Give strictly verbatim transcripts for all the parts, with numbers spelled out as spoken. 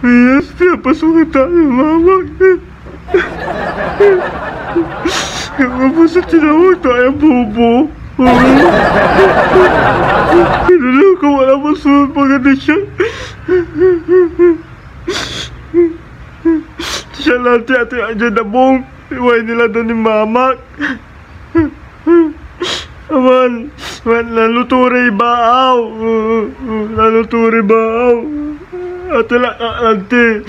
Yes, pinapasungan tayo, Mama. Kamusta tinawag to ay bobo? Pinulong ko, wala masunod, maganda siya. Siya lang ti ate, aja dabong. Iway nila doon ni Mamak. Aman, man, naluto ray baaw. Naluto ray baaw. Ate la, a-, ante.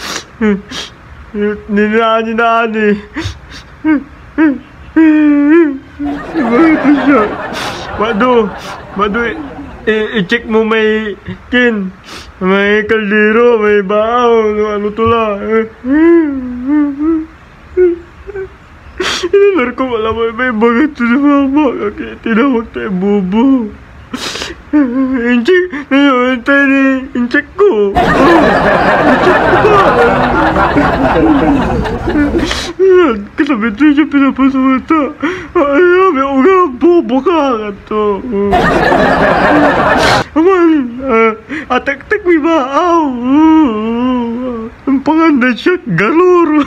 Ninani-nani. Bakit siya? Mado, mado, i-, i-, i-check mo may kin, may kaldero, may baaw, ano to la. Inalar ko, wala may, may bagat to ni Mama. Kaya tinawag tayo bobo. Incheck, ngayon, tayo ni, incheck ko. Incheck ko ba? Ayan, katabi to siya pinapasuta. Ay, may uga, bobo ka, to. Aman, ah, ataktak mi ba? Aw, ang pangan na siya, galor.